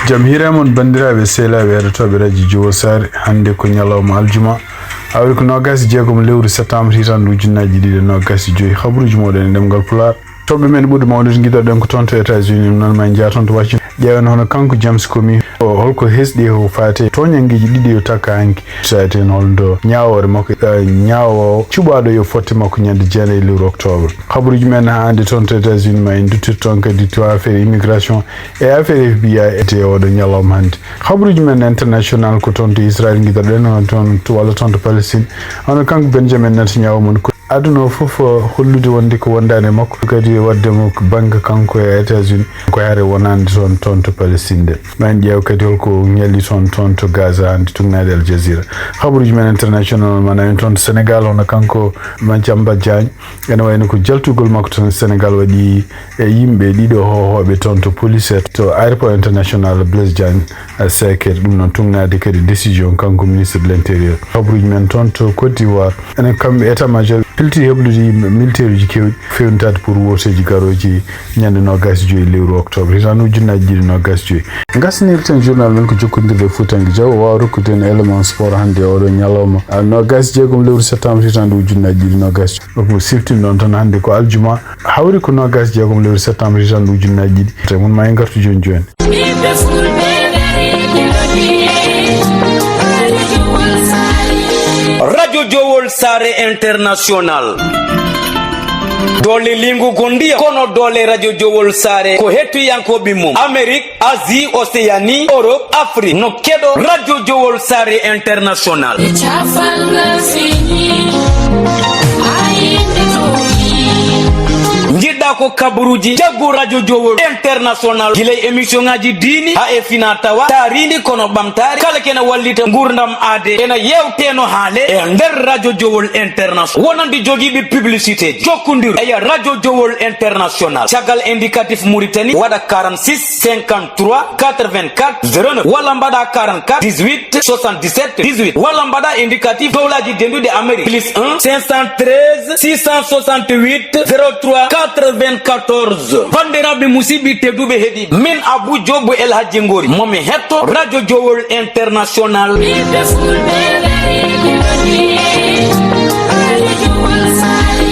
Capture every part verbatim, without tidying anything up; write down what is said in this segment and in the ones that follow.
Jam hiire mon, banndiraaɓe, sehilaaɓe, heɗotooɓe Radio Jowol Saare. Hannde ko ñalawma aljuma, aawri ko noogaas e jeegom lewru septembre, hitaande ujunnaji ɗiɗi e noogaas e joyi. Habaruuji mooɗon e ɗemngal Pulaar. Toɓɓe men ɓurɗe mawnude ngiɗoɗen ko toon to États-Unis, ɗum noon ma en njah toon to Washington. Ƴeewen hono kanko James Comey, o holko hesɗi e ko faati e tooñanngeeji ɗiɗi o takka hanki. Saati en holno ñaawoore makko, eh, ñaawoowo cuɓaaɗo yo fotte makko ñande jeenayi lewru oktoobre. Habaruuji men hannde toon to États-Unis ma en duttir toon kadi to affaire immigration e affaire F B I e oɗo ñalawma hannde. Habaruuji men international ko toon to Israël ngiɗoɗen, hono toon to, walla toon to Palestine. Hono kanko Benjamin Netanyahu mon ko aduna o fof, uh, hollude wonde ko wondaani e makko, kadi waɗde mo bannge kanko e États-Unis, ko hare wonande toon, toon to Palestine de. Ma en ƴeew kadi holko ñalli toon, toon to Gaza hannde, tugnaade Al Jazeera. Habaruuji men international ma nawen toon to Sénégal, hono kanko Madiambal Diagne, ene wayno ko jaltugol makko toon Sénégal waɗi e yimɓe ɗiɗo hoohooɓe toon to police, to aéroport international Blaise Diagne, eh, Seker. Ɗum noon tugnaade kadi décision kanko ministre de l'intérieur. Habaruuji men toon to Côte d'Ivoire, enen kamɓe état major pilti heblude yimɓe militaire uji kewɗi fewnitaade pour wooteeji garooji ñande noogaas e joyi lewru oktoobre, hitaande ujunnaji ɗiɗi noogaas e joyi. Ngasnirten journal men ko jokkondirde e Fuutanke Diaw, o waawa rokkude en élément sport hannde e oɗo ñalawma, ah, noogaas e jeegom lewru septembre, hitaande ujunnaji ɗiɗi noogaas e joyi. Ko siftinɗon tan hannde ko aljuma, hawri ko noogaas e jeegom lewru septembre, hitaande ujunnaji ɗiɗi. Te mon ma en ngartu jooni jooni. Ɓiɓɓe Fulɓe, Radio Jowol Saare International. Doole liingu ko ndiyam, kono doole Radio Jowol Saare ko hettiyankooɓe mum. Amérique, Asie, Océanie, Europe, Afrique. No keɗo Radio Jowol Saare International. E cafal ngal feeñi, haa yimɓe tooñi. Njiɗɗa ko kabaruuji, jaggu Radio Jowol International. Gila e émission ngaji diini, haa e fina tawa, taariindi kono ɓamtaare. Kala kene wallita nguurndam aade. Ena yewteno haale e nder Radio Jowol International. Wonande jogiiɓe publicité ji. Jokkondiru e Radio Jowol International. Caggal indicatif Mauritanie, waɗa quarante-six cinquante-trois quatre-vingt-quatre zéro neuf, walla mbaɗa quarante-quatre dix-huit soixante-dix-sept dix-huit, walla mbaɗa indicatif dowlaji denduɗi Amérique, plus un cinq cent treize six cent soixante-huit zéro trois quatre-vingt-quatorze. Bandiraɓe musidɓe tedduɓe heɗiɓe, min Abou Diop El Hadji Ngori, momi hetto Radio Jowol International. Ɓiɓɓe Fulɓe, Radio Jowol Saare.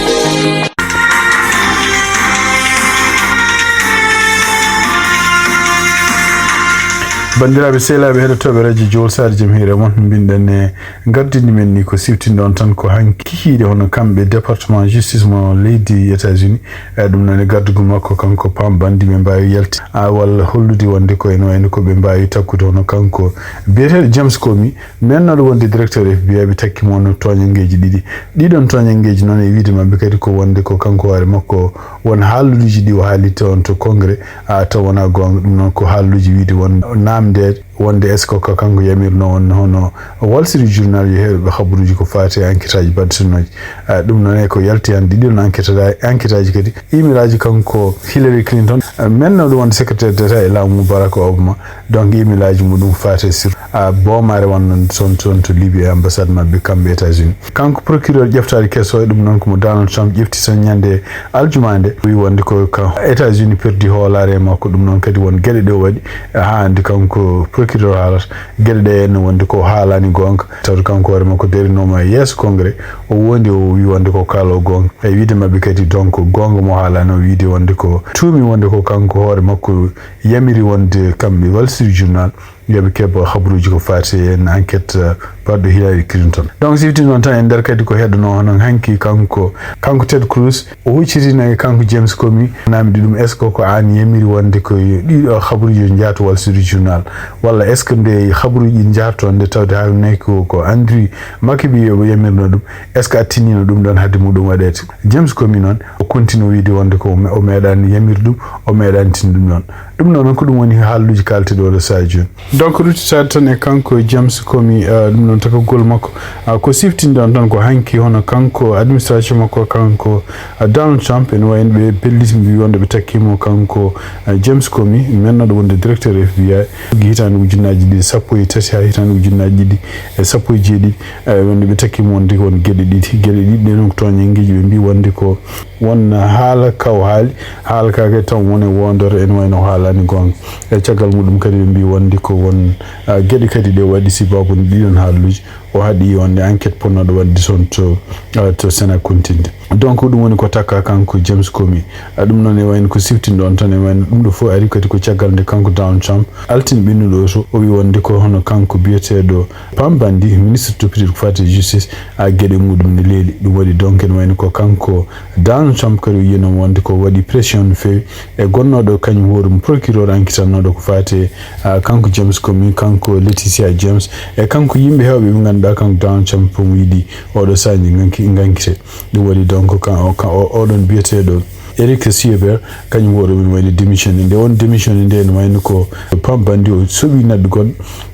Banndiraaɓe sehilaaɓe heɗotooɓe Radio Jowol Saare, jam hiire mon. Mbinɗen e gardini men ni ko siftinɗon tan ko hanki kikiiɗe hono kamɓe département justice mo leydi États-Unis. E ɗum noon e gardugol makko kanko Pam Bondi ɓe mbaawi yalti, a, walla hollude wonde ko ene wayno ko ɓe mbaawi takkude hono kanko biyeteeɗo James Comey, mennooɗo wonde directeur F B I, ɓe takki mo no tooñanngeeji ɗiɗi. Ɗiɗon tooñanngeeji noon e wiyde maɓɓe kadi ko wonde ko kanko hoore makko won haalluuji ɗi o haalitta on to Congrès, a, taw wonaa goonga. Ɗum noon ko haalluuji wiyde won naamndeede wonde est-ce que ko kanko yamirno on hono Wall Street Journal yo heɓe habaruuji ko faati e enquête aji baɗtinooji. A, ɗum noon e ko yalti hannde ɗiɗon enquête, enquête aji kadi email aji kanko Hillary Clinton, a, mennooɗo wonde secrétaire d'État e laamu Barack Obama. Donc, email aji muɗum faati e sir, a, boomaare wonno toon, toon to Libye e ambassade maɓɓe kamɓe États-Unis. Kanko procureur ƴeftaade keso e ɗum noon ko mo Donald Trump ƴefti tan ñande aljuma nde. O wi wonde ko ka États-Unis perdi hoolaare e makko. Ɗum noon kadi won geɗe ɗe o waɗi, haa hannde kanko procureur haalata geɗe ɗe ene wonde ko haalaani goonga. Tawde kanko hoore makko darinooma e yeeso Congrès, o wondi o wi wonde ko kaalo goonga. E wiide maɓɓe kadi donc goonga mo haalaani o wiide wonde ko tuumi wonde ko kanko hoore makko yamiri wonde kamɓe Wall Street Journal yo ɓe keɓ habaruuji ko faati e enquête, uh, baɗɗo Hillary Clinton. Donc, si witi noon tan e nder kadi ko heddunoo hono hanki kanko, kanko Ted Cruz, o huccitino e kanko James Comey, naamndi ɗum, est-ce que ko aan yamiri wonde ko ɗiɗo habaruuji yo njahtu Wall Street Journal? Walla est-ce que nde habaruuji ɗi njahato nde tawde haalnay ko, ko Andrew McCabe yo yamirno ɗum? Est-ce que a tinino ɗum ɗon haade muɗum waɗeede? James Comey noon, o continue wiide wonde ko o me-, o meeɗaani yamir ɗum, o meeɗaani tin ɗum ɗon. Ɗum noon ko ɗum woni haalluuji kaalteɗi oɗo sahaa jooni. Donc, ruttitaade tan e kanko James Comey, ah, ɗum noon takagol makko, ah, ko siftinde on tan ko hanki hono kanko administration makko, kanko, ah, Donald Trump, ene wayi no ɓe pelliti mbi wonde ɓe takkimo kanko, ah, James Comey, mennooɗo wonde directeur F B I, hitaande ujunnaaji ɗiɗi sappo e tati haa hitaande ujunnaaji ɗiɗi e sappo e jeeɗiɗi, eh, wonde ɓe takkimo wonde ko won geɗe ɗiɗi. Geɗe ɗiɗi ɗe noon ko tooñanngeeji ɓe mbi wonde ko won haala ka o haali, haala ka kadi tan woni wondere ene wayno o haala Ni goonga. E caggal muɗum kadi ɓe mbii wonde ko won, ah, geɗe kadi ɗe waɗi sibaabu ɗiɗon haaluuji. O haɗi wonde enquête ponnooɗo waɗde toon to, ah, to Sénat continue. Donc ɗum woni ko takka kanko James Comey. Ah, ɗum noon e wayno ko siftinɗon tan e wayno ɗum ɗo fof ari kadi ko caggal nde kanko Donald Trump altine ɓennuɗo o so o wi wonde ko hono kanko biyeteeɗo Pam Bondi, ministre toppitiiɗo ko faati e justice, ah, geɗe muɗum ne leeli. Ɗum waɗi donc ene wayno ko kanko Donald Trump kadi o yiyanooma wonde ko waɗi pression no feewi e gonnooɗo kañum hoore mum procureur enquêtannooɗo ko faati e, ah, kanko James Comey, kanko Letitia James, e kanko yimɓe heewɓe ɓe ngannduɗaa kanko Donald Trump omo yiɗi oɗo sañi nganki-, ngankite. Ɗum waɗi donc kan, o, kan, o, oɗon biyeteeɗo Eric Sieber, kañum hoore mum wayno démissionné. Nde won démissionné nde ne wayno ko Pam Bondi o suɓi neɗɗo goɗɗo,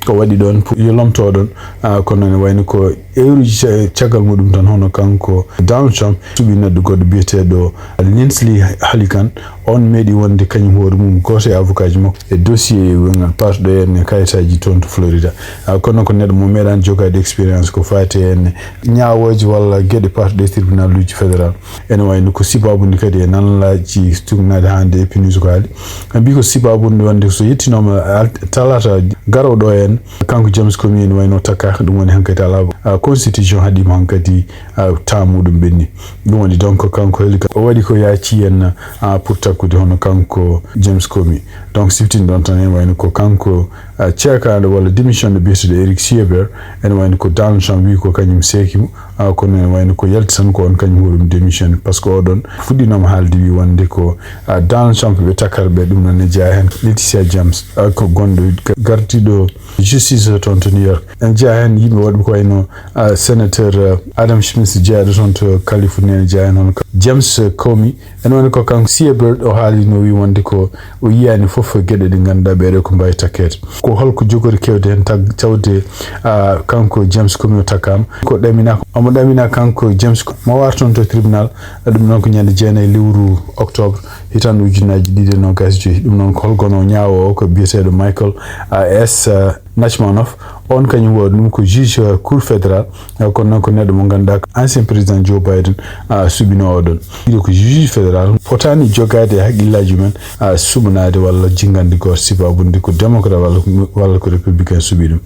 o waɗi ɗoon pour yo lomtoɗon. Ah, kono ne wayno ko heure uji ca-, caggal muɗum tan hono kanko Donald Trump suɓi neɗɗo goɗɗo biyeteeɗo Lindsey Hooligan. On meeɗi wonde kañum hoore mum gooto e avocat ji makko e dossier ngal paatuɗo en e kayitaaji toon to Florida. Ah, kono ko neɗɗo mo meeɗaani jogaade expérience ko faati en ñaawooje walla geɗe paatuɗe e tribunal uji fédéral. Ene wayno ko sibaabu ndi kadi e nanlaaji tugnaade hannde e pinuuji ko haali. Mbii ko sibaabu ndi wonde so yettinooma al-, talaata garooɗo en, kanko James Comey ene wayno takka, ɗum woni hankadi alaa, ah, constitution haɗiima hankadi, ah, temps muɗum ɓenni. Ɗum woni donc kanko Hooligan o waɗi ko yaaci en, ah, pour takkude hono kanko James Comey. Donc siftin ɗon tan ene wayno ko kanko, ah, ceekaaɗo walla démissionnaire biyeteeɗo Eric Sieber, ene wayno ko Donald Trump wi ko kañum seeki mo, ah, kono ene wayno ko yalti tan ko on kañum hoore mum démissionné, par ce que oɗon fuɗɗinooma haalde wi wonde ko, ah, Donald Trump ɓe takkata ɓe, ɗum noon ne jeyaa heen Letitia James, ah, ko gonɗo ga-, gardiiɗo justice toon to New York. Ene jeyaa heen yimɓe waɗɓe ko wayno, ah, sénateur, ah, Adam Smith jeyaaɗo toon to Californie, ene jeyaa heen hono ka-, James Comey. Ene woni ko kanko Sieber o haali no wi wonde ko o yiyaani fof geɗe ɗe ngannduɗaa ɓeeɗo ko mbaawi takkeede. Ko holko jogori kewde heen tag-, tawde, ah, kanko James Comey o takkaama? Ko ɗamina, omo ɗamina kanko James Comey mo warton to tribunal. Ɗum noon ko ñande jeenayi lewru octobre, hitaande ujunnaaji ɗiɗi e noogaas e joy. Ɗum noon ko holgono ñaawo o ko biyeteeɗo Michael, ah, S, ah, Nachmanoff. On kañum waɗi ɗum ko juge, ah, cour fédéral. Ah, kono noon ko neɗɗo mo ngannduɗaa ko ancien président Joe Biden, ah, suɓinoo oɗon. Ɗiɗo ko juge fédéral, fotaani jogaade e haqqillaaji mumen, ah, suɓanaade walla jinngande gooto, sibaabu nde ko démocrate walla, walla ko républicain suɓi ɗum.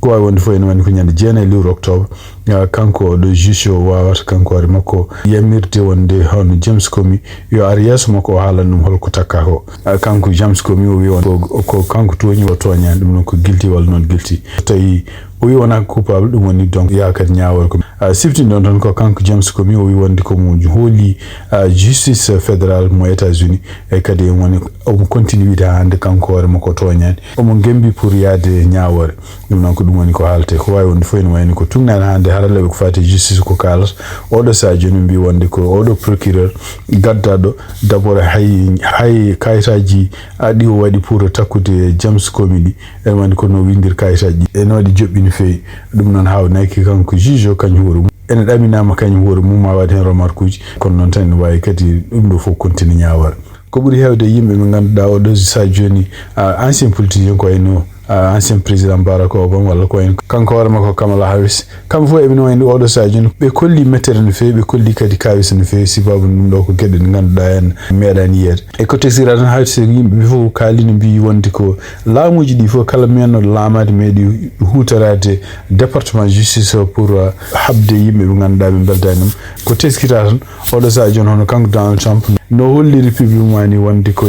Ko waawi wonde fof ene wayno ko ñande jeenayi lewru octobre, ah, kanko oɗo juge o waawata kanko hoore makko yamirde wonde hono James Comey yo ar yeeso makko o haalan ɗum holko takka ko. Ah, kanko James Comey o wi on ko, ko kanko tooñi o tooñaani, ɗum noon ko guilty walla not guilty. So tawi o wi wonaa coupable, ɗum woni donc yaha kadi ñaawore ko. Ah, siftin ɗon tan ko kanko James Comey o wi wonde ko mo hooli, ah, justice fédéral mo États-Unis, e kadi woni omo continue wiide haa hannde kanko hoore makko tooñaani. Omo ngembi pour yaade ñaawore. Ɗum noon ko ɗum woni ko haaletee. Ko waawi wonde fof ene wayno ko tugnaade hannde haralleeɓe ko faati e justice ko kaalata. Oɗo sahaa jooni mbii wonde ko oɗo procureur gaddaɗo d'abord hay, hay kayitaaji, ah, ɗi o waɗi pour takkude James Comey ɗi. Ene wayno ko no winndiri kayitaaji ɗi. Ene waɗi joɓɓi no feewi. Ɗum noon haawnaki kanko juge o kañum hoore mum. Ene ɗaminaama kañum hoore mum ma waɗ heen remarque uji. Kono noon tan ene waawi kadi ɗum ɗo fof continue ñaawore. Ko ɓuri heewde yimɓe ɓe ngannduɗaa oɗo sahaa jooni, ah, ancien politicien ko wayno, ah, ancien président Barack Obama walla ko wayno kanko hoore makko Kamala Harris. Kamɓe fof eɓe no wayno oɗo sahaa jooni ɓe kolli mettere no feewi, ɓe kolli kadi kaawisa no feewi, sibaabu ɗum ɗo ko geɗe ɗe ngannduɗaa en meeɗaani yiyeede. E ko teskira tan hay so yimɓe ɓe fof kaali no mbii wonde ko laamuuji ɗi fof kala meenooɗo laamaade meeɗi huutoraade département justice o pour, ah, haɓde yimɓe ɓe ngannduɗaa ɓe mbeldaani ɗum. Ko teskira tan oɗo sahaa jooni hono kanko Donald Trump no holliri publiquement ni wonde ko,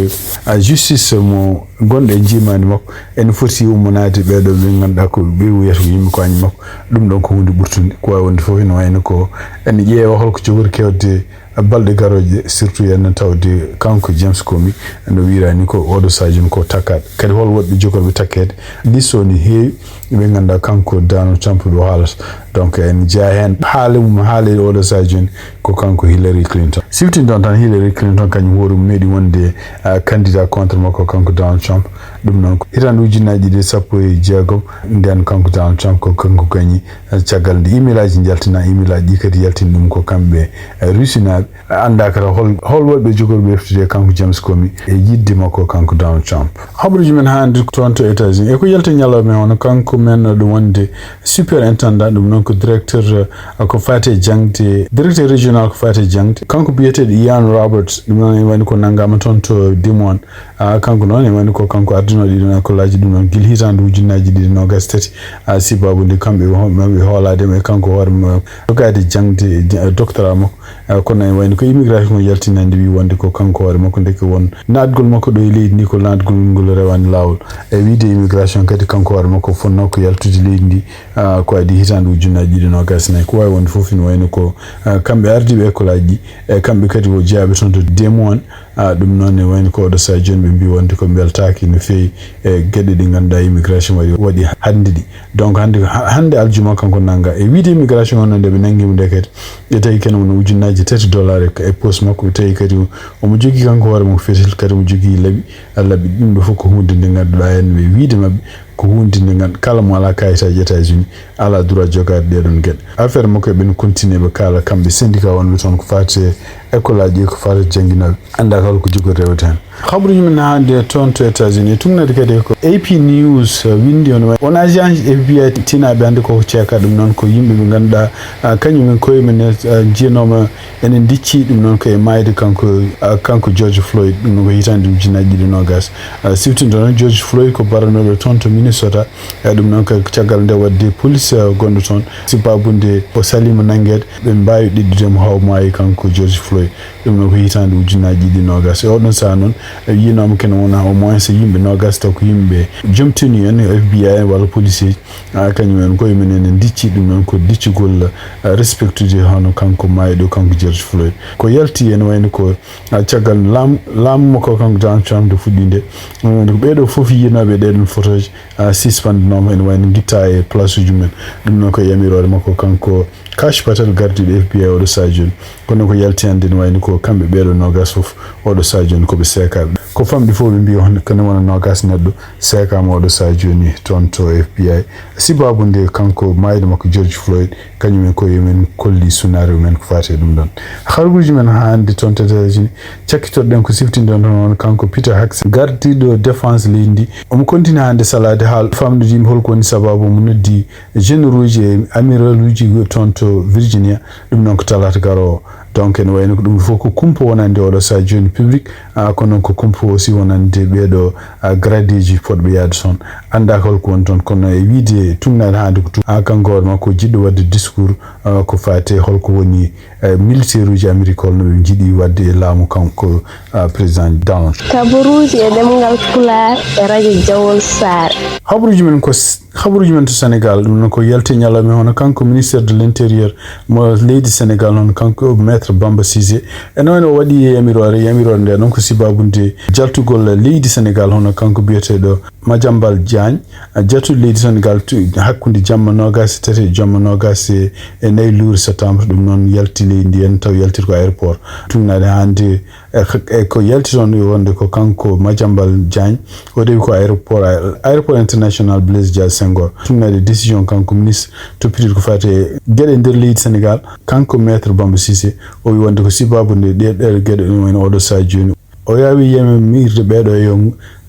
ah, justice mo gonɗo e njiimaandi makko ene foti ummanaade ɓeeɗo ɓe ngannduɗaa ko ɓe wiyata ko yimɓe koñe makko. Ɗum ɗon ko huunde ɓurtunde. Ko waawi wonde fof ene wayno ko ene ƴeewa holko jogori kewde balɗe garooje, surtout ene tawde kanko James Comey no wiiraani ko oɗo sahaa jooni ko takkaɗo. Kadi hol woɗɓe jogorɓe takkeede? Liste o ne heewi ɓe ngannduɗaa kanko Donald Trump ɗo haalata. Donc ene jeyaa heen haale mum haale oɗo sahaa jooni ko kanko Hillary Clinton. Siftin ɗon tan Hillary Clinton kañum hoore mum meeɗi wonde, ah, candidat contre makko kanko Donald Trump. Ɗum noon ko hitaande ujunnaaji ɗiɗi e sappo e jeegom nden kanko Donald Trump ko kanko gañi, ah, caggal nde email aji njaltina, email aji ɗi kadi yaltini ɗum ko kamɓe, ah, Russie naaɓe. Annda kala hol, hol woɗɓe jogorɓe eftude e kanko James Comey e yiɗde makko kanko Donald Trump. Habaruuji men hannde toon to États-Unis. E ko yalti ñalawma e hono kanko men ɗum wonde superintendent, ɗum noon ko directeur, eh, ko faati e jaŋde, directeur régional ko faati e jaŋde. Kanko biyeteeɗo Ian Roberts, ɗum noon ene wayno ko nanngama toon to Des Moines. Ah, kanko noon ene wayno ko kanko ardinooɗo ɗiɗon école aji, ɗum noon gila hitaande ujunnaaji ɗiɗi noogaas tati. Ah, sibabude kamɓe ho-, maɓe hoolaade mo e kanko hoore mo jogaade jaŋde, ja-, doctorat makko. Ah, kono ene wayno ko immigration o yaltinande wi wonde ko kanko hoore makko ndeke won naatgol makko ɗo e leydi ndi ko naatgol ngol rewaani laawol. E wiide immigration kadi kanko hoore makko fotnoo ko yaltude leydi ndi, ah, ko adii hitaande ujunnaaji ɗiɗi noogaas e nayi. Ko waawi wonde fof ene wayno ko, ah, kamɓe ardiiɓe école aji ɗi, e kamɓe kadi ko jeyaaɓe toon to Des Moines. Ah, ɗum noon ne wayno ko oɗo sahaa jooni ɓe mbii wonde ko mbeltaaki no feewi e geɗe ɗe ngannduɗaa immigration waɗi, waɗi hannde ɗi. Donc hannde, ha-, hannde aljuma kanko nannga. E wiide immigration o noon nde ɓe nanngi mo nde kadi, ɓe tawi kene wona ujunnaaji tati dollar e, e poche makko. Ɓe tawi kadi omo jogii kanko hoore makko fetel, kadi omo jogii laɓi, laɓi ɗum ɗo fof ko huunde nde ngannduɗaa en ɓe wiide maɓɓe ko huunde nde ngan-, kala mo alaa kayitaaji États-Unis alaa droit jogaade ɗee ɗoon geɗe. Affaire makko eɓen continue ɓe kaala kamɓe syndicat wonɓe toon ko faati e école aji, ko faati e jannginooɓe. Anndaa kala ko jogori rewde heen. Habaruuji men hannde toon to États-Unis, tuŋnaade kadi ko A P News, uh, winndi on, on agent F B I tinaaɓe hannde ko ceeka ɗum noon ko yimɓe ɓe ngannduɗaa, uh, kañum en koye men, uh, njiyanooma enen ndicci ɗum noon ko e maayde kanko, uh, kanko George Floyd, ɗum noon ko hitaande ujunnaaji ɗiɗi noogaas. Uh, siwtindo noon George Floyd ko baranooɗo toon to Minnesota, e ɗum noon ko caggal nde waɗde police, uh, gonɗo toon, sibabude o saliima nanngeede, ɓe mbaawi ɗiɗɗude mo haa o maayi kanko George Floyd. Ɗum noon ko hitaande ujunnaaji ɗiɗi noogaas. E oɗon sahaa noon, e yiyanaama kene wona au moins yimɓe noogaas taw ko yimɓe joom tenue en, F B I en walla policier, ah, kañum en koye men ene ndicci ɗum noon ko diccugol, ah, respectude hono kanko maayɗo, kanko George Floyd. Ko yalti ene wayno ko, ah, caggal laam-, laamu makko kanko Donald Trump nde fuɗɗi nde, ɗum noon ko ɓeeɗo fof yiyanooɓe ɗee ɗoon photoji, ah, suspendenooma ene wayno ngitta e place uji mum en. Ɗum noon ko yamiroore makko kanko Kash Patel, gardiiɗo F B I oɗo sahaa jooni. Kono ko yalti hannde ne wayno ko kamɓe ɓeeɗo noogaas fof oɗo sahaa jooni ko ɓe seekaaɓe. Ko famɗi fof ɓe mbii on ko ne wona noogaas neɗɗo seekaama oɗo sahaa jooni toon to F B I. Sibabude kanko maayde makko George Floyd, kañum en koye men kolli sunaare men ko faati e ɗum ɗoon. Habaruuji men hannde toon to États-Unis, cakkitoɗen ko siftinde on toon kanko Peter Hegseth, gardiiɗo défense leydi ndi. Omo continue hannde salaade haala famɗude yimɓe holko woni sababu mo noddi généraux uji e amiral uji toon to Virginia, ɗum noon ko talaata garoowo. Donc ene wayno ko ɗum fof ko kumpa wonande oɗo sahaa jooni public, ah, kono noon ko kumpa aussi wonande ɓeeɗo, ah, gradé ji potɓe yahde toon. Anndaa ko holko woni toon, kono e wiide tuŋnaade hannde ko tu-, ah, kanko hoore makko jiɗɗo waɗde discours, ah, ko faati e holko woni, eh, militaire uji Amérique holno ɓe njiɗi waɗde e laamu kanko, ah, président Donald. Kabaruuji e ɗemngal Pulaar e radio Jawol Saare. Habaruuji men ko s-, Habaruuji men to Senegaal, ɗum noon ko yalti ñalawma hono kanko ministère de l'intérieur mo leydi Senegaal, hono kanko maître Bamba Cissé. Ene wayno o waɗi yamiroore, yamiroore nde noon ko sibabude jaltugol leydi Senegaal, hono kanko biyeteeɗo Madiambal Diagne, jatuɗo leydi Senegaal tu-, hakkunde jamma noogaas e tati e jamma noogaas e nayi lewru septembre, ɗum noon yalti leydi ndi en taw yaltiri ko aéroport. Tuŋnaade hannde E, e ko yalti toon wonde ko kanko Madiambal Diagne, o rewi ko aéroport, aéroport international Blaise Diagne Senghor. Tuŋnaade décision kanko ministre toppitiiɗo ko faati e geɗe nder leydi Senegaal, kanko maître Bamba Cissé, o wi wonde ko sibabude ɗee, ɗee geɗe ɗum woni oɗo sahaa jooni. O yaawi yamirde ɓeeɗo yo,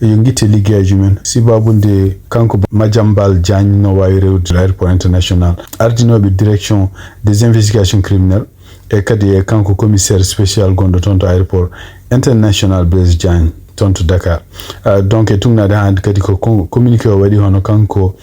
yo ngitte liggeyaaji mum en. Sibabude kanko Madiambal Diagne no waawi rewde aéroport international. Ardinooɓe direction des investigations criminelles, e kadi e kanko commissaire spécial gonɗo toon to aéroport international Blaise Diagne toon to Dakar. Ah, donc e tuŋnaade hannde kadi ko, ko communiqué o waɗi hono kanko,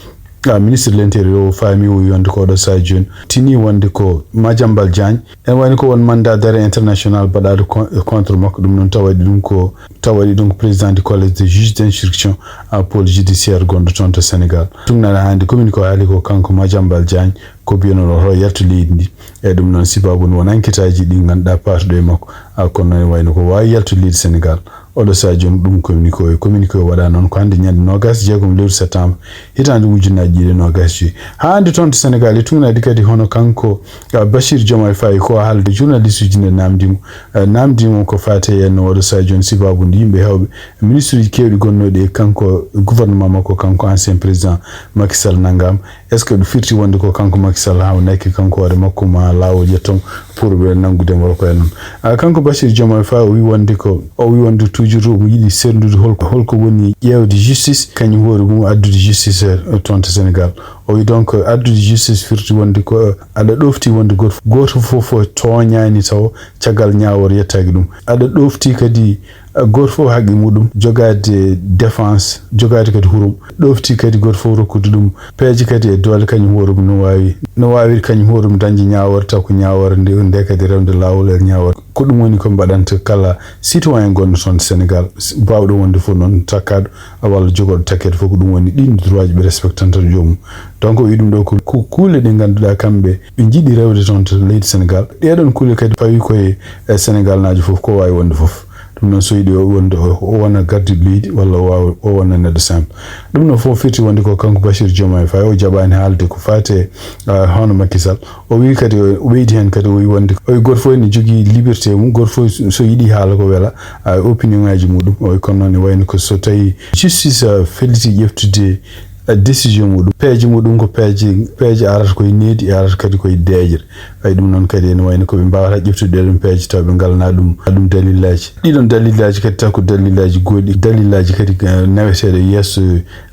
ah, ministre de l'intérieur o faami o wonde ko oɗo sahaa jooni tini wonde ko Madiambal Diagne. Ene wayno ko won mandat d'arrêt international baɗaaɗo con-, contre makko, ɗum noon taw waɗi ɗum ko, taw waɗi ɗum ko président du collège des juges d'instruction, ah, pôle judiciaire gonɗo toon to Sénégal. Tuŋnaade hannde communiqué o haali ko kanko Madiambal Diagne ko biyanooɗo hoto yaltu leydi ndi. E ɗum noon, sibabu won enquête aji ɗi ngannduɗaa paatuɗo e makko, a, kono noon wayno ko waawi yaltude leydi Senegaal. Oɗo sahaa jooni ɗum communiqué o, communiqué o waɗa noon ko hannde ñande noogaas e jeegom lewru septembre, hitaande ujunnaaji ɗiɗi e noogaas e joy. Haa hannde toon to Senegaal, e tuŋnaade kadi hono kanko, a, Bachir Diomaye Faye ko haalde journaliste uji nde naamndi mo. A, naamndi mo ko faati e no oɗo sahaa jooni sibabu nde yimɓe heewɓe, ministre uji keewɗi gonnooɗi e kanko gouvernement makko, kanko ancien président Macky Sall nanngaama. Est-ce que ɗum firti wonde ko kanko Macky Sall hawnaki kanko hoore makko ma laawol yettom pour ɓe nanngude mo ko e noon? A, kanko Bassirou Diomaye Faye o wi wonde ko, o wi wonde toujours omo yiɗi serndude holko, holko woni ƴeewde justice, kañum hoore mum addude justice, eh, toon to Sénégal. O wi donc addude justice firti wonde ko, eh, aɗa ɗofti wonde gooto, gooto fof tooñaani taw caggal ñaawor yettaaki ɗum. Aɗa ɗofti kadi, eh, gooto fof haqqe muɗum, jogaade défense, jogaade kadi hurum. Ɗofti kadi gooto fof rokkude ɗum peeje kadi e doole kañum hoore mum no waawi, no waawiri kañum hoore mum dañde ñaawore taw ko ñaawore nde, nde kadi rewde laawol e ñaawore. Ko ɗum woni ko mbaɗanta kala citoyen gonɗo toon Sénégal, s-, baawɗo wonde fof noon takkaaɗo walla jogooɗo takkeede fof ko ɗum woni ɗiin droit ji ɓe respectanta joomum. Donc o wi ɗum ɗo ko ku-, kuule ɗe ngannduɗaa kamɓe ɓe njiɗi rewde toon to leydi Sénégal. Ɗeɗon kuule kadi fawi koye, e, Sénégal naajo fof ko waawi wonde fof. Ɗum noon so yiɗi o wonde o, o wona gardiiɗo leydi walla o waawa, o wona neɗɗo simple. Ɗum noon fof firti wonde ko kanko Bassirou Diomaye Faye o jaɓaani haalde ko faati e, ah, hono Macky Sall. O wi kadi o, o ɓeydi heen kadi o wi wonde o wi gooto fof ene jogii liberté mum, gooto fof so yiɗi haala ko wela, ah, opinion ŋaaji muɗum. O wi kono noon ene wayno ko so tawi justice, ah, felliti ƴeftude, ah, décision muɗum, peeje muɗum ko peeje, peeje arata koye needi, arata kadi koye deeƴre. Ay, ɗum noon kadi ene wayno ko ɓe mbaawata ƴeftude ɗeɗon peeje taw ɓe ngalana ɗum, ɗum dalillaaji. Ɗiɗon dalillaaji kadi taw ko dalillaaji gooɗi, dalillaaji kadi, eh, naweteeɗo yeeso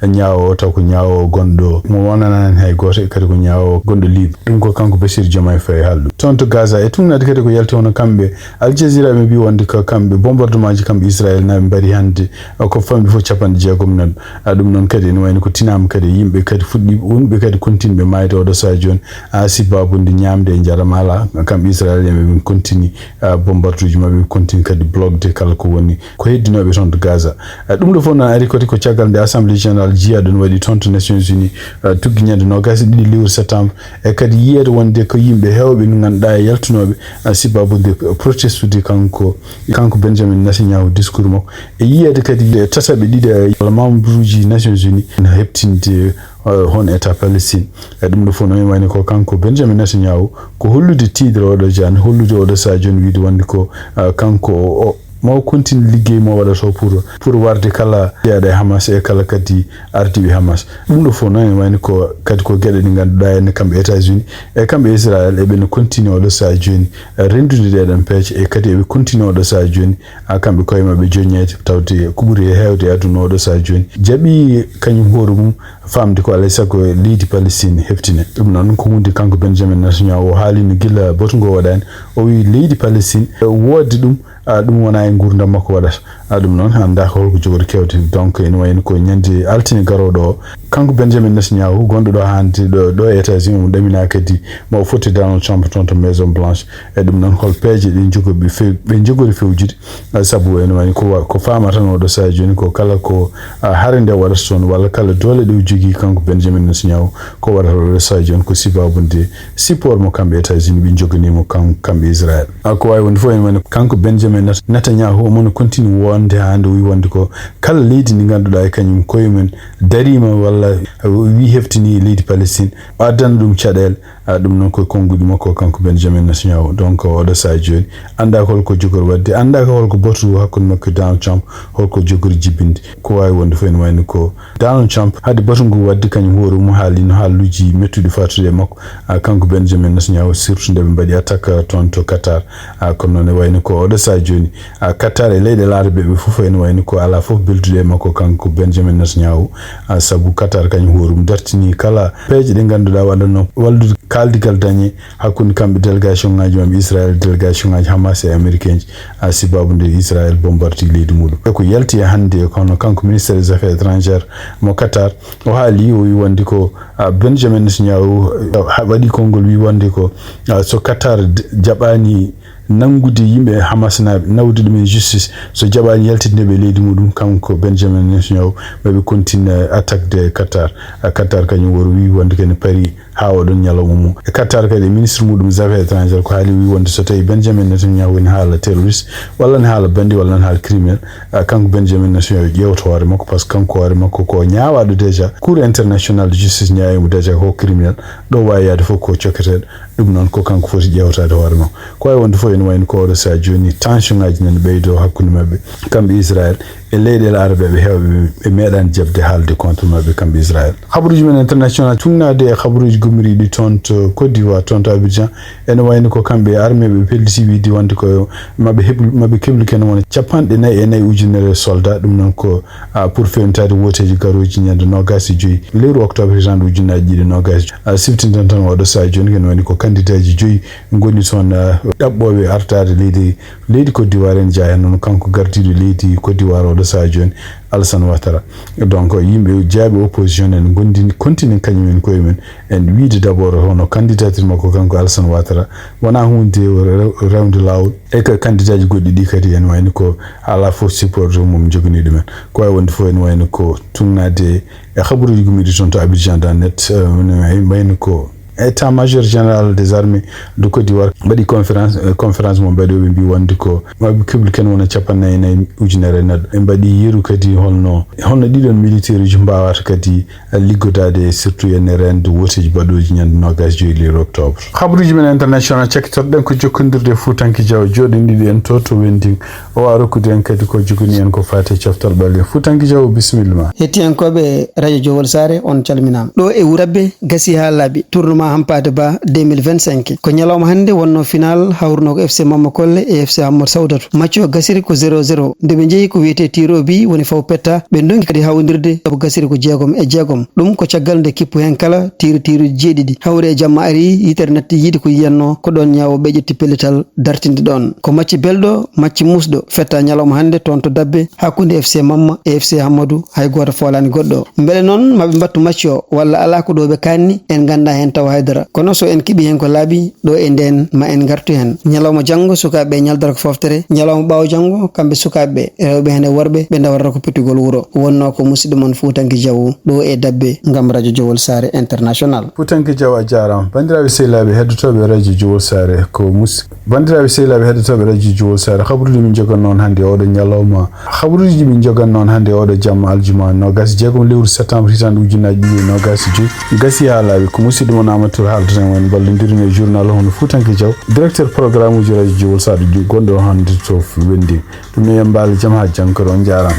ñaawo o taw ko ñaawo gonɗo mo wonanaani hay gooto e kadi ko ñaawo gonɗo libre. Ɗum ko kanko Bassirou Diomaye Faye haaldu. Toon to Gaza e tugnaade kadi ko yalti hono kamɓe Al Jazeera ɓe mbi wonde ko kamɓe bombardement ji kamɓe Israël naɓe mbaɗi hannde, eh, ko famɗi fof capanɗe jeegom nan. A, ɗum noon kadi ene wayno ko tinaama kadi yimɓe kadi fuɗɗi wonɓe kadi kontinɓe maayde oɗo sahaa jooni. A, sibabude ñaamde e njaram alaa, kamɓe Israël yimɓe ɓe kontini, a, bombarduuji maɓɓe, ɓe kontini kadi blogde kala ko woni ko heddinooɓe toon to Gaza. A, ɗum ɗo fof noon ari kadi ko caggal nde Assemblée Générale jiyaaɗo no waɗi toon to Nations Unies, a, tuggi ñande noogaas e ɗiɗi lewru septembre, e kadi yiyeede wonde ko yimɓe heewɓe no ngannduɗaa e yaltunooɓe, a, sibabude proteste ude kanko, kanko Benjamin Netanyahu discours makko, e yiyeede kadi e tataɓe ɗiɗi, e walla membre uji Nations Unies no heɓtinde, eh, hono État Palestine. E ɗum ɗo fof noon wayno ko kanko Benjamin Netanyahu ko hollude tiiɗere oɗo jaan, hollude oɗo sahaa jooni wiide wonde ko, eh, kanko o, o, mo continue liggey mo waɗata o pour, pour warde kala jeyaɗo e Hamas e kala kadi ardiiɓe Hamas. Ɗum ɗo fof noon wayno ko kadi ko geɗe ɗe ngannduɗaa ene kamɓe États-Unis e kamɓe Israël eɓe no continue oɗo sahaa jooni, eh, renndude ɗeɗon peeje e kadi eɓe continue oɗo sahaa jooni a, kamɓe koye maɓɓe joññeede, tawde ko ɓuri e heewde e aduna oɗo sahaa jooni, jaɓi kañum hoore mum faamde ko alaa e sago leydi Palestine heftine. Ɗum noon ko huunde kanko Benjamin Netanyahu o haalino gila batu ngo waɗaani. O wi leydi Palestine, e, woodde ɗum, a, ɗum wonaa e nguurndam makko waɗata. A, ɗum noon anndaa ko holko jogori kewde. Donc ene wayno ko ñande altine garooɗo o, kanko Benjamin Netanyahu gonɗo ɗo hannde ɗo, ɗo e États-Unis, omo ɗamina kadi ma o fotti Donald Trump toon to Maison Blanche. E ɗum noon hol peeje ɗe jogori few-, ɓe jogori fewjude. Sabu ene wayno ko wa-, ko faama tan oɗo sahaa jooni ko kala ko, a, hare nde waɗata toon walla kala doole ɗe o jogii kanko Benjamin Netanyahu ko waɗata oɗo sahaa jooni ko sibabude support mo kamɓe États-Unis ɓe joganiimo kam-, kamɓe Israël. A, ko waawi wonde fof ene wayno kanko Benjamin Net-, Netanyahu omo no continue wonde haa nde o wi wonde ko kala leydi ndi ngannduɗaa e kañum koye mum dariima walla, a, wi heftini leydi Palestine o addana ɗum caɗeele. A, ɗum noon ko e konnguɗi makko kanko Benjamin Netanyahu. Donc oɗo sahaa jooni anndaa ko holko jogori waɗde, anndaa ko holko batu hakkunde makko e Donald Trump, holko jogori jibinde. Ko waawi wonde fof ene wayno ko Donald Trump haade batu ngu waɗde kañum hoore mum haalino haaluuji mettuɗi faatude e makko, a, kanko Benjamin Netanyahu, surtout nde ɓe mbaɗi attaque, a, toon to Qatar. A, kono noon ene wayno ko oɗo sahaa jooni, a, Qatar e leyɗe laarabeeɓe fof ene wayno ko alaa fof belduɗo e makko kanko Benjamin Netanyahu. A, sabu Qatar kañum hoore mum dartini kala peeje ɗe ngannduɗaa waɗatnoo wallude kaaldigal dañe hakkunde kamɓe délégation ŋaaji maɓɓe Israël, délégation ŋaaji Hamas e Américain ji, a, sibabude Israël bombardi leydi muɗum. E ko yalti e hannde kono kanko ministre des affaires étrangères mo Qatar o haali, o wi wonde ko, a, Benjamin Netanyahu, a, ha-, waɗi konngol wi wonde ko, a, so Qatar d-, jaɓaani nanngude yimɓe Hamas naaɓe, nawde ɗum e justice, so jaɓaani yaltinde ɓe leydi muɗum, kanko Benjamin Netanyahu, ɓe ɓe continue attaque de Qatar. A, Qatar kañum woro wi wonde kene pari haa oɗon ñalawma mum. E Qatar kadi, ministre muɗum des affaires étrangères ko haali wi wonde so tawi Benjamin Netanyahu woni haala terroriste, walla ne haala bandi, walla ne haala criminel, a, kanko Benjamin Netanyahu ƴeewta hoore makko, parce que kanko hoore makko ko ñaawaɗo déjà. Cour international de justice ñaawi mo déjà ko criminel. Ɗo waawi yaade fof ko cokketeeɗo. Ɗum noon ko kanko foti ƴeewtaade hoore mum. Ko wayi wonde fof, ene wayno ko oɗo sahaa jooni, tension ngaji nana ɓeydo hakkunde maɓɓe, kamɓe Israël e leyɗeele arabe ɓe heewɓe ɓe meeɗaani jaɓde haalde contre maɓɓe kamɓe Israël. Habaruuji men international, tuugnaade e habaruuji gummiriiɗi toon to Côte d'Ivoire, toon to Abidjan, ene wayno ko kamɓe armée ɓe pelliti wiyde wonde ko maɓe heblu, maɓe keblu ken wona capanɗe nayi e nayi ujunere soldat. Ɗum noon ko, ah, pour fewnitaade wooteeji garooji ñande noogaas e joyi lewru octobre hitaande ujunnaaji ɗiɗi noogaas e joyi. Ah, siftinten tan oɗo sahaa jooni, ene wayno ko kandidaaji joyi ngoni toon, ah, ɗaɓɓooɓe artaade leydi, leydi Côte d'Ivoire. En jeyaa heen noon kanko gardiiɗo leydi Côte d'Ivoire oɗo sahaa jooni, Alassane Ouattara. Donc, yimɓe jeyaaɓe opposition en ngondi, continue kañum en koye mum en wiyde d'abord hono candidature makko kanko Alassane Ouattara wonaa huunde rew-, rewde laawol. E ko kandidaaji goɗɗi ɗi kadi ene wayno ko alaa fof support mum joganii ɗumen. Ko wayi wonde fof ene wayno ko tuugnaade e habaruuji gummiiɗi toon to Abidjan dot net, eh, ene wayno ko état-major général des armées de Côte d'Ivoire mbaɗi conférence, eh, conférence mo mbaɗi, ɓe mbi wonde ko maɓe keblu ken wona capanɗe nayi e nayi ujunere neɗɗo. Ɓe mbaɗi yeru kadi holno, holno ɗiɗon militaire uji mbaawata kadi liggodaade, surtout ene reende wooteeji baɗooji ñande noogaas e joyi lewru octobre. Habaruuji men international cakkitorɗen ko jokkondirde e Fuutanke Jaw, jooɗindiiɗo en to, to Wending. O waawi rokkude en kadi ko joganii en ko faati e coftal ɓalli. Fuutanke Jaw, bisimilla ma. Hettiyankooɓe Radio Jowol Saare, on calminaama. Ɗo e wuro Dabbe, gasi haa laaɓi, tournoi Hampaate Ba deux mille vingt-cinq. Ko ñalawma hannde wonnoo final, hawrunoo ko F C Mamma Kolle e F C Hammad Sawdatu. Match o gasiri ko zéro zéro. Nde ɓe njehi ko wiyetee tir au but, woni faw petta, ɓe ndonki kadi hawondirde, sabu gasiri ko jeegom e jeegom. Ɗum ko caggal nde kippu heen kala tiiri tiiruuji jeeɗiɗi. Hawri e jamma ari, yitere natti yiide ko yiyannoo, ko ɗoon ñaawo ɓe ƴetti pellital dartinde ɗoon. Ko macci belɗo, macci muusɗo, fetta ñalawma hannde toon to Dabbe, hakkunde F C Mamma e F C Hammadu, hay gooto foolaani goɗɗo. Mbele noon maɓe mbattu macci o, walla alaa ko ɗo ɓe kaanni, en nganndaa heen taw haydara. Kono so en keɓii heen ko laaɓi, ɗo e ndeen, ma en ngartu heen. Ñalawma janngo, sukaaɓe ɓe ñaldata ko fooftere. Ñalawma ɓaawo janngo, kamɓe sukaaɓe ɓe, rewɓe heen e worɓe, ɓe ndawrata ko pettugol wuro. Wonnoo ko musidɗo mon Fuutanke Jaw, ɗo e Dabbe, ngam Radio Jowol Saare International. Fuutanke Jaw, a jaaraama. Banndiraaɓe sehilaaɓe heɗotooɓe Radio Jowol Saare, ko mus-, banndiraaɓe sehilaaɓe heɗotooɓe Radio Jowol Saare, habaruuji min njogannoo on hannde e oɗo ñalawma. Habaruuji ɗi min njogannoo on hannde e oɗo jamma aljuma noogaas e jeegom lewru septembre hitaande ujunnaaji ɗiɗi e noogaas e joyi. Gasi haa laaɓi, ko musidɗo mon Amadou Touré haaldata en, en mballondirino e journal hono Fuutanke Jaw, directeur programme uji Radio Jowol Saare, gonɗo hannde to Wending. Ɗum noon, yo mbaal jam haa janngo kadi, on njaaraama.